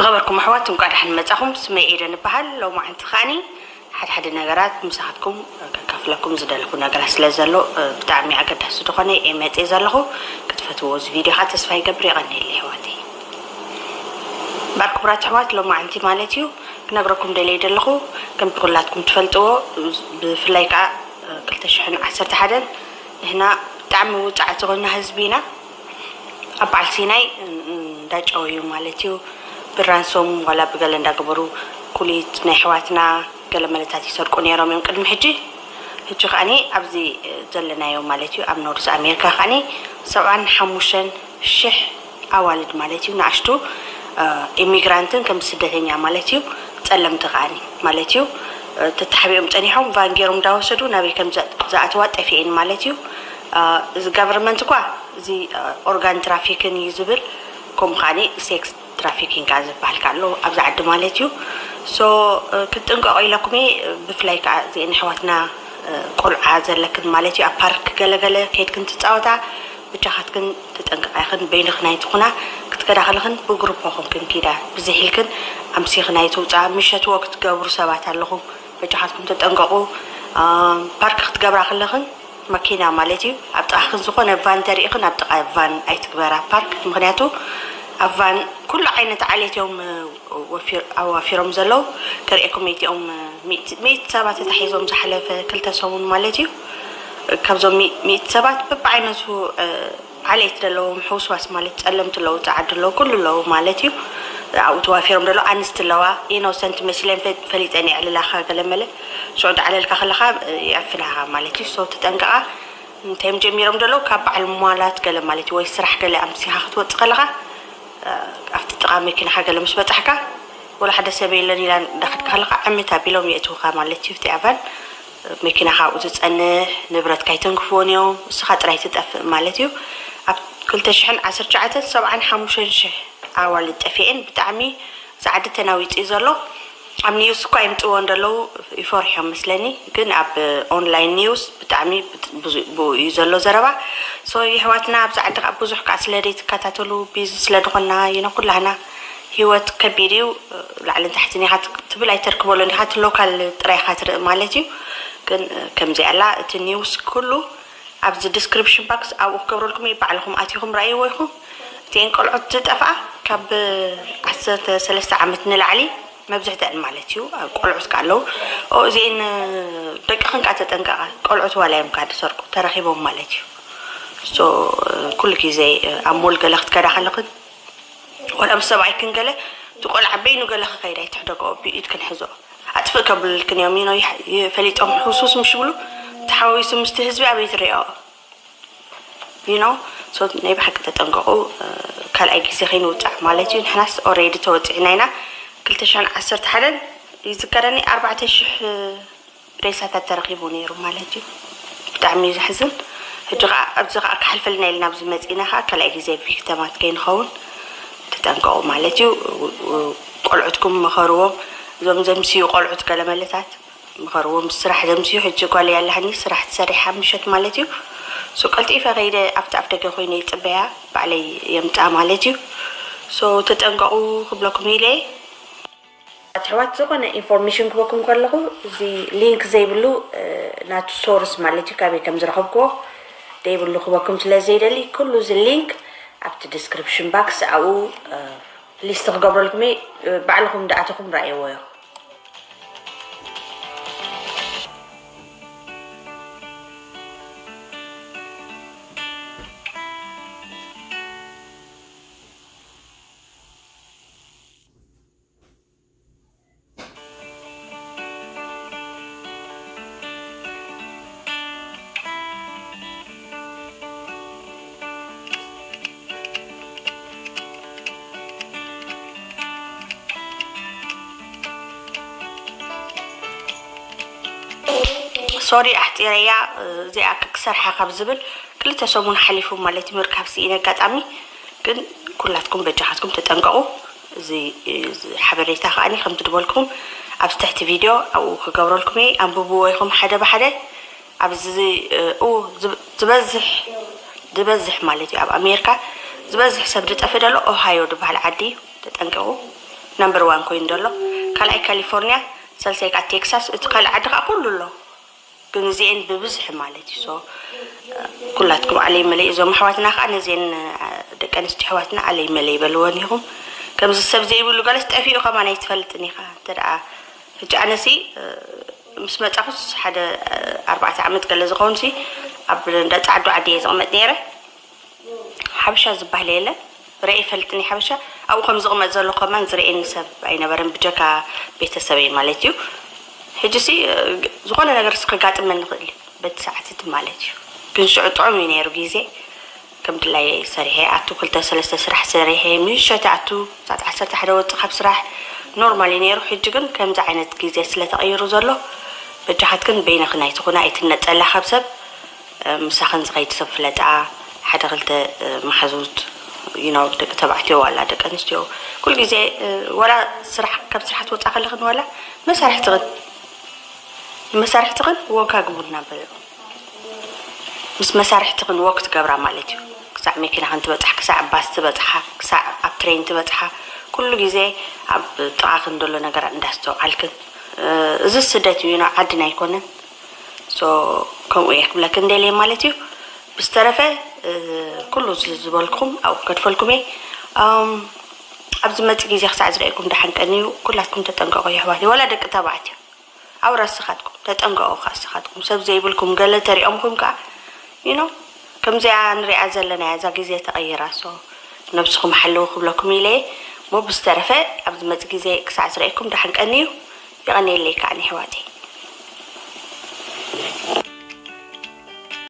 ነበርኩም ኣሕዋት፣ እንኳዕ ደሓን መጻኹም። ስመይ ኤደን እበሃል። ሎማዓንቲ ከኣኒ ሓደ ሓደ ነገራት ምሳኻትኩም ከካፍለኩም ዝደለኹ ነገራት ስለ ዘሎ፣ ብጣዕሚ ኣገዳሲ ዝኾነ እየ መጽየ ዘለኹ። ክትፈትዎ እዚ ቪድዮ ከዓ ተስፋ ይገብር። የቐንየለይ ኣሕዋተይ። እምበኣር ክቡራት ኣሕዋት፣ ሎማዓንቲ ማለት እዩ ክነግረኩም ደልየ ዘለኹ፣ ከምቲ ኩላትኩም ትፈልጥዎ፣ ብፍላይ ከዓ ክልተ ሽሕን ዓሰርተ ሓደን ንሕና ብጣዕሚ ውፅዓት ዝኾንና ህዝቢ ኢና። ኣብ በዓል ሲናይ እንዳጨወዩ ማለት እዩ፣ ብራንሶም ዋላ ብገለ እንዳገበሩ ኩሊት ናይ ኣሕዋትና ገለ መለታት ይሰርቁ ነይሮም እዮም ቅድሚ ሕጂ። ሕጂ ከዓኒ ኣብዚ ዘለናዮ ማለት እዩ፣ ኣብ ኖርዝ ኣሜሪካ ከዓኒ ሰብዓን ሓሙሽተን ሽሕ ኣዋልድ ማለት እዩ፣ ንኣሽቱ ኢሚግራንትን ከም ስደተኛ ማለት እዩ፣ ጸለምቲ ከዓኒ ማለት እዩ። ተታሕቢኦም ጸኒሖም ቫን ገይሮም እንዳወሰዱ ናበይ ከም ዝኣተዋ ጠፊኤን ማለት እዩ። እዚ ጋቨርንመንት እኳ እዚ ኦርጋን ትራፊክን እዩ ዝብል፣ ከምኡ ከዓኒ ሴክስ ትራፊኪንግ ዝበሃል ከ ኣሎ ኣብዚ ዓዲ ማለት እዩ። ሶ ክትጥንቀቑ ኢለኩም እየ። ብፍላይ ከዓ እዚአን ኣሕዋትና ቆልዓ ዘለክን ማለት እዩ፣ ኣብ ፓርክ ገለገለ ከይድክን ትፃወታ፣ ብቻኻትክን ትጠንቀቓ ኢኽን። በይንኽን ኣይትኹና ክትከዳ ከለኽን ብግሩፕ ኹንክን ኪዳ፣ ብዝሕ ኢልክን ኣምሲኽን ኣይትውፃ። ምሸት ወክ ትገብሩ ሰባት ኣለኹም፣ በጃኻትኩም ተጠንቀቑ። ፓርክ ክትገብራ ከለኽን መኪና ማለት እዩ፣ ኣብ ጥቓኽን ዝኾነ ቫን ተሪእኽን ኣብ ጥቓ ቫን ኣይትግበራ ፓርክ። ምኽንያቱ ኣብ ቫን ኩሉ ዓይነት ዓሌት እዮም ኣዋፊሮም ዘለዉ። ከርእየኩም እቲኦም ሚእቲ ሰባት ተታሒዞም ዝሓለፈ ክልተ ሰሙን ማለት እዩ። ካብዞም ሚእቲ ሰባት በብዓይነቱ ዓሌት ዘለዎም ሕውስዋስ ማለት ጸለምቲ ኣለዉ፣ ጸዓዱ ኣለዉ፣ ኩሉ ኣለዉ ማለት እዩ። ኣብኡ ተዋፊሮም ዘለዉ ኣንስቲ ኣለዋ። ኢኖሰንት መሲለን ፈሊጠን የዕልላኻ ገለ መለ ሽዑ ዳዕለልካ ከለኻ ይዕፍናኻ ማለት እዩ። ሶ ተጠንቀቓ። እንታይ እዮም ጀሚሮም ዘለዉ? ካብ በዓል ሟላት ገለ ማለት እዩ፣ ወይ ስራሕ ገለ ኣምሲኻ ክትወጽእ ከለኻ ኣብቲ ጥቓ መኪናኻ ገለ ምስ በጻሕካ፣ ወላ ሓደ ሰብ የለን ኢላ እንዳኸድካ ከለኻ ዕምት ኣቢሎም የእትውኻ ማለት እዩ። ኣብቲ ኣቫን መኪናኻ ኣብኡ ትጸንሕ፣ ንብረትካ ኣይተንክፍዎን እዮም፣ እስኻ ጥራይ ትጠፍእ ማለት እዩ። ኣብ ክልተ ሽሕን ዓሰርተ ትሽዓተን ሰብዓን ሓሙሽተን ሽሕ ኣዋልድ ጠፊኤን፣ ብጣዕሚ ጻዕዲ ተናዊጹ እዩ ዘሎ። ኣብ ኒውስ እኳ የምጽዎ እንደለዉ ይፈርሑ እዮም መስለኒ፣ ግን ኣብ ኦንላይን ኒውስ ብጣዕሚ ብዙ ብኡ እዩ ዘሎ ዘረባ። ሶ የሕዋትና ኣብዚ ዓዲ ከዓ ብዙሕ ከዓ ስለ ዘይትከታተሉ ቢዚ ስለ ዝኾንና ይነ ኩላህና ህይወት ከቢድ እዩ። ላዕልን ታሕትን ኢኻ ትብል ኣይተርክበሉን ኢኻ፣ እቲ ሎካል ጥራይ ኢኻ ትርኢ ማለት እዩ። ግን ከምዚኣ ኣላ እቲ ኒውስ ኩሉ ኣብዚ ዲስክሪፕሽን ባክስ ኣብኡ ክገብረልኩም እዩ፣ ባዕልኹም ኣቲኹም ረኣይዎ ኢኹም። እቲኤን ቆልዑት ዝጠፍኣ ካብ ዓሰርተ ሰለስተ ዓመት ንላዕሊ መብዝሕተን ማለት እዩ፣ ኣብ ቆልዑት ከ ኣለዉ። ኦ እዚኤን ደቅኽን ከ ተጠንቀቓ፣ ቆልዑት ዋላ እዮም ከ ዝሰርቁ ተረኺቦም ማለት እዩ። ሶ ኩሉ ግዜ ኣብ ሞል ገለ ክትከዳ ከለኽን ወላ ምስ ሰብኣይክን ገለ እቲ ቆልዓ በይኑ ገለ ክኸይድ ኣይትሕደግኦ፣ ብኢድክን ሕዝኦ። ኣጥፍእ ከብልልክን እዮም፣ you know፣ ፈሊጦም ሕውስውስ ምሽ ብሉ ተሓዋዊሱ ምስቲ ህዝቢ ኣበይ ትሪኦ? You know፣ so ናይ ብሓቂ ተጠንቀቑ። ካልኣይ ግዜ ከይንውፃዕ ማለት እዩ። ንሕናስ ኦሬዲ ተወፂዕና ኢና። ክልተ ሽሕን ዓሰርተ ሓደን ይዝከረኒ ኣርባዕተ ሽሕ ሬሳታት ተረኺቡ ነይሩ ማለት እዩ። ብጣዕሚ እዩ ዘሕዝን። ሕጂ ከዓ ኣብዚ ከዓ ክሓልፈልና ኢልና ኣብዚ መፂና ከዓ ካልኣይ ግዜ ቪክተማት ከይንኸውን ተጠንቀቑ ማለት እዩ። ቆልዑትኩም ምኸርዎም፣ እዞም ዘምስዩ ቆልዑት ገለመለታት ምኸርዎም፣ ስራሕ ዘምስዩ። ሕጂ ጓል ያላሃኒ ስራሕ ትሰርሕ ኣብ ምሸት ማለት እዩ። ሶ ቀልጢፈ ከይደ ኣብቲ ኣፍ ደገ ኮይነ ይፅበያ ባዕለይ የምፃ ማለት እዩ። ሶ ተጠንቀቑ ክብለኩም ኢለ። ኣሕዋት ዝኾነ ኢንፎርሜሽን ክበኩም ከለኹ እዚ ሊንክ ዘይብሉ ናቱ ሶርስ ማለት እዩ ካበይ ከም ዝረኸብክዎ ዘይብሉ ክበኩም ስለ ዘይደሊ ኩሉ እዚ ሊንክ ኣብቲ ዲስክሪፕሽን ባክስ ኣብኡ ሊስት ክገብረልኩም እየ። ባዕልኹም እንዳኣተኹም ረኣይዎ ኢኹም። ሶሪ ኣሕፂረያ እዚኣ ክሰርሓ ካብ ዝብል ክልተ ሰሙን ሓሊፉ ማለት እዩ ምርካብ ስኢነ ኣጋጣሚ። ግን ኩላትኩም በጃኻትኩም ተጠንቀቑ። እዚ ሓበሬታ ከዓኒ ከምቲ ድበልኩም ኣብዚ ትሕቲ ቪድዮ ኣብኡ ክገብረልኩም እየ። ኣንብብዎ ኢኹም ሓደ ብሓደ። ኣብዚ ዝበዝሕ ዝበዝሕ ማለት እዩ ኣብ ኣሜሪካ ዝበዝሕ ሰብ ዝጠፍእ ዘሎ ኦሃዮ ዝበሃል ዓዲ እዩ። ተጠንቀቑ። ናምበር ዋን ኮይኑ ዘሎ፣ ካልኣይ ካሊፎርኒያ፣ ሳልሳይ ከዓ ቴክሳስ፣ እቲ ካልእ ዓዲ ከዓ ኩሉ ኣሎ። ግን እዚኤን ብብዝሒ ማለት እዩ። So ኩላትኩም ዓለይ መለይ፣ እዞም ኣሕዋትና ከዓ ነዚኤን ደቂ ኣንስትዮ ኣሕዋትና ዓለይ መለይ በልወን ኢኹም። ከምዚ ሰብ ዘይብሉ ገለስ ጠፊኡ ከማን ኣይትፈልጥን ኢኻ። እንተ ደኣ ሕጂ ኣነሲ ምስ መጻኹስ ሓደ ኣርባዕተ ዓመት ገለ ዝኸውን ሲ ኣብ እንዳ ጻዕዱ ዓዲ እየ ዝቕመጥ ነይረ። ሓበሻ ዝበሃል የለ፣ ርኤ ይፈልጥኒ ሓበሻ። ኣብኡ ከም ዝቕመጥ ዘሎ ከማን ዝርእየኒ ሰብ ኣይነበረን፣ ብጀካ ቤተሰበይ ማለት እዩ። ሕጂ ሲ ዝኾነ ነገር ሲ ከጋጥመኒ ይኽእል እዩ በቲ ሰዓት እቲ ማለት እዩ። ግን ሽዑ ጥዑም እዩ ነይሩ ግዜ። ከም ድላየ ሰሪሐ ኣቱ ክልተ ሰለስተ ስራሕ ሰሪሐ ምሸት ኣቱ ሰዓት ዓሰርተ ሓደ ወፅእ ካብ ስራሕ ኖርማል እዩ ነይሩ። ሕጂ ግን ከምዚ ዓይነት ግዜ ስለ ተቐይሩ ዘሎ በጃኻትክን በይንኽን ኣይትኹና፣ ኣይትነፀላ ካብ ሰብ። ምሳኽን ዝኸይድ ሰብ ፍለጣ፣ ሓደ ክልተ መሓዙት you know ደቂ ተባዕትዮ ዋላ ደቂ ኣንስትዮ ኩሉ ግዜ ዋላ ስራሕ ካብ ስራሕ ትወፃ ከለኽን ዋላ መሳርሕትኽን መሳርሕትኽን ወካ ግቡና በልዑ። ምስ መሳርሕትኽን ወክ ትገብራ ማለት እዩ። ክሳዕ መኪናኽን ትበፅሓ፣ ክሳዕ ባስ ትበፅሓ፣ ክሳዕ ኣብ ትሬን ትበፅሓ፣ ኩሉ ግዜ ኣብ ጥቓኽን ዘሎ ነገራት እንዳስተውዓልክን። እዚ ስደት እዩ፣ ናብ ዓድና ኣይኮነን። So ከምኡ እየ ክብለክን ደልየ ማለት እዩ። ብዝተረፈ ኩሉ ዝበልኩም ኣብኡ ከድፈልኩም እየ። ኣብዚ መፂ ግዜ ክሳዕ ዝረእኩም ደሓን ቀንዩ። ኩላትኩም ተጠንቀቁ የሕዋት፣ ወላ ደቂ ተባዕትዮ ኣብ ራስኻትኩም ተጠንቀቑ። ከዓ ንስኻትኩም ሰብ ዘይብልኩም ገለ ተሪኦምኩም ከዓ you know ከምዚኣ ንሪኣ ዘለና እያ እዛ ግዜ ተቐይራ። So ነብስኹም ሓልዉ ክብለኩም ኢለ እየ። እሞ ብዝተረፈ ኣብ ዝመፅ ግዜ ክሳዕ ዝረእኩም ደሓን ቀንዩ። የቐንየለይ ከዓ ንሕዋተይ።